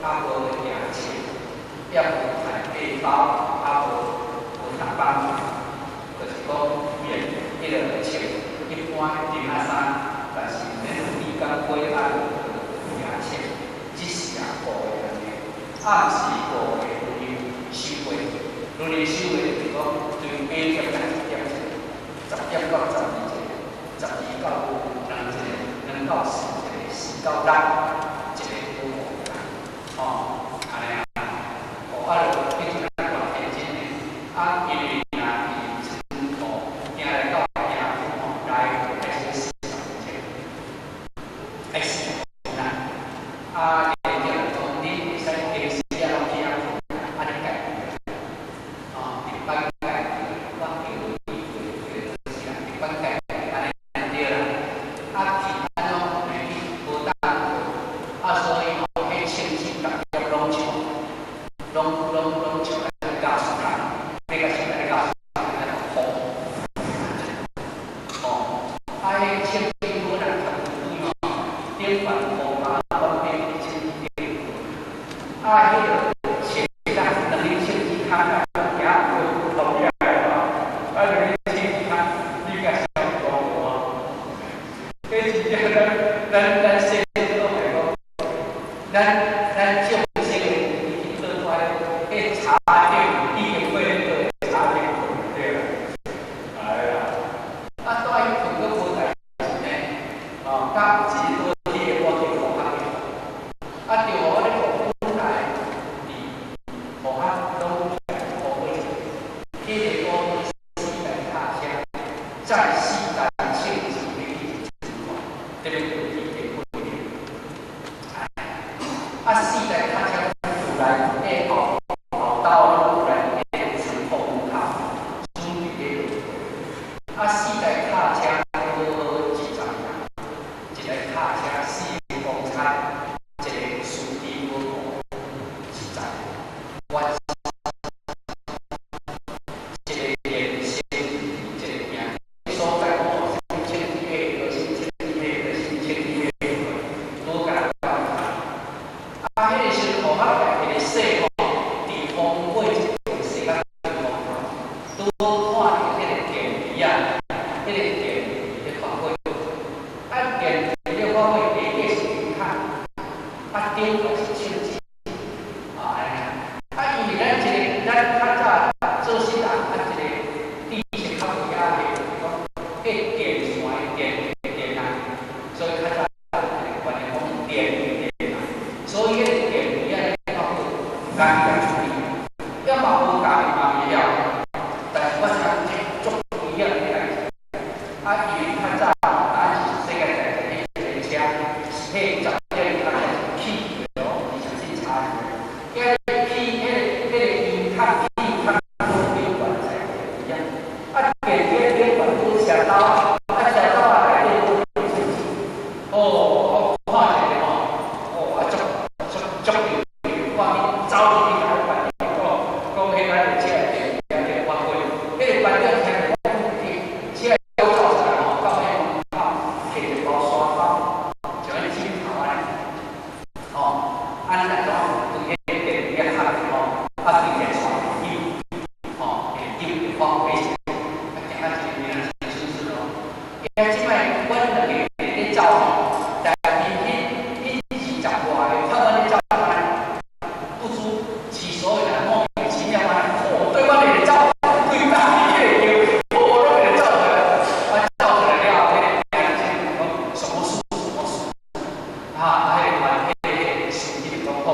啊無舉冊，也無提背包，啊無踏板，就是講免彼个穿一般的釘仔衫，但是毋免美工過愛舉冊，只是啊五个按呢。暗時五个輪收會，輪收會就是講對8點到10點一個，10點到12一個，12到2一個，2到4一個，4到6一個好五個，吼，按呢啊，哦，啊，就彼陣咱看天津的，啊，因為若佇長途行來到行府吼，來回愛說40分鐘，愛40分啦，啊，連長講你會使平時啊攏去遐睏，啊，你家己哦，一般家己，我叫伊叫是啦，一般家己按呢對啦，啊去按怎去無當睏，啊所以吼，彼清水逐粒攏笑，攏笑來教授人，欲共笑來教授人來吼，啊，彼清水本來較有吼，頂懸烏馬管變清水頂，啊，彼个穿啦，兩日穿衣較來行後壁來吼，啊，兩日穿衣較，你共想講無啊？彼真正咱細陣攏會講，咱眾生的去倒來，彼茶頂已經過咧倒茶頂睏對啦。哎呀，啊，蹛彼睏閣無代誌呢，哦，甲有一日倒去我去護學去，啊，對我咧本來佇護學攏護過一個，彼个我四台卡車載四台車子欲去倉庫，特別過去的訓練。啊，四台卡車出來，彼後後兜攏來彼個倉庫門口，準備咧落貨。啊，四台卡車好好20人，一台卡車四個公差，一個司機保姆，二十，完一個連線，一個行所在講哦，啥物清潔個，啥物清潔個，啥物清潔個，拄共調查。啊，彼个時陣護學內一個細吼，佇風過一條細甲地方吼，拄好看著彼個電池啊，彼個電池咧發火，啊，電池咧發火，下底是油卡，啊，頂懸是清水，啊，按呢。啊，因為咱一個咱較早做實人，啊，一個知識較無遐濟，就是講，彼電線的電電啊，所以較早有一個觀念講電電啊，所以彼個電池啊咧發火，家己來處理，抑嘛無家己嘛袂曉，但是我知影這足危險的代誌。啊，因為較早咱是世界大戰彼一個車是彼10點較早是起的哦，而且是插的，今日起彼个油卡起較高頂懸在電池啊，啊電池頂懸拄車兜啊，啊車兜啊內底無清水，哦，我看一下吼，哦啊足足足着，我去走入去共班長講，講彼咱的車電池電發火，彼個班長聽著我講，車走出來吼，到彼門口提一包沙包，像彼枕頭按呢，吼，按呢來講，對彼個電池啊合吼，啊對電線油，吼，會油會發火起來，啊行啊一個名真順順哦。今這擺阮兩個咧走吼，內面彼20外個台灣咧走按呢，不知其所以然，莫名其妙按呢，哦，對阮會走，規搭去個叫，哦，攏會走出來，啊，走出來了後，彼個聽講什麼事什麼事，啊，彼個團彼個司機就講好，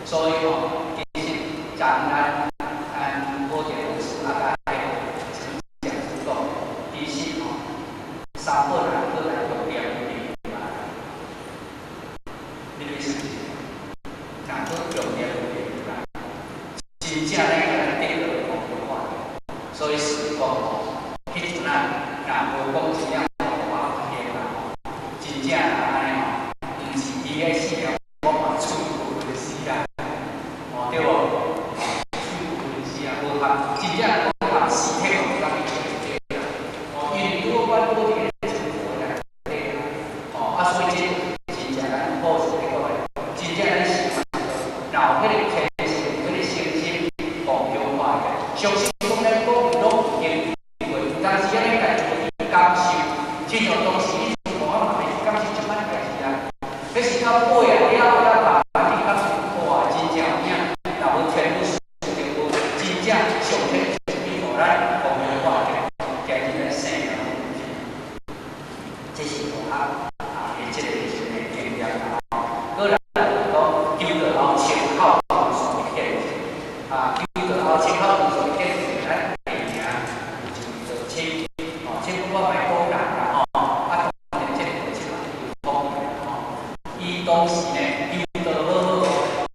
所以吼，其實咱咱咱保健老師啊，甲彼個講講，其實吼，三寶人閣來重點明白，你意思是？若閣重點明白，真正咱會得到弘揚法，所以是講吼，彼陣啊，若無講真正弘法經啦吼，真正若按呢吼，毋是伊愛死了，我嘛喙無分死啊，哦對無？喙無分死啊，無含真正講含屍體嘛無當去對啦，哦，因為拄好阮倒佇咧成佛內底啊，哦，啊所以這真正咱好是咧講的，真正咱是若有彼個虔誠，彼個誠心弘揚法的，相信講咱講攏有經過，有當時仔咱家己去感受，親像當時彼陣我嘛會去感受這擺代誌啊，彼是到尾啊了後才慢慢去感受，哇，真正有影，若無天主賜無真正上天賜予予咱弘揚法的，今日咱生命攏有這是佛學啊，伊這個時陣的經驗啦吼。閣來就是講，求道後親口傳授的見證，啊，求道後親口傳授的見證，咱第二名有一位道親，哦，這我莫講。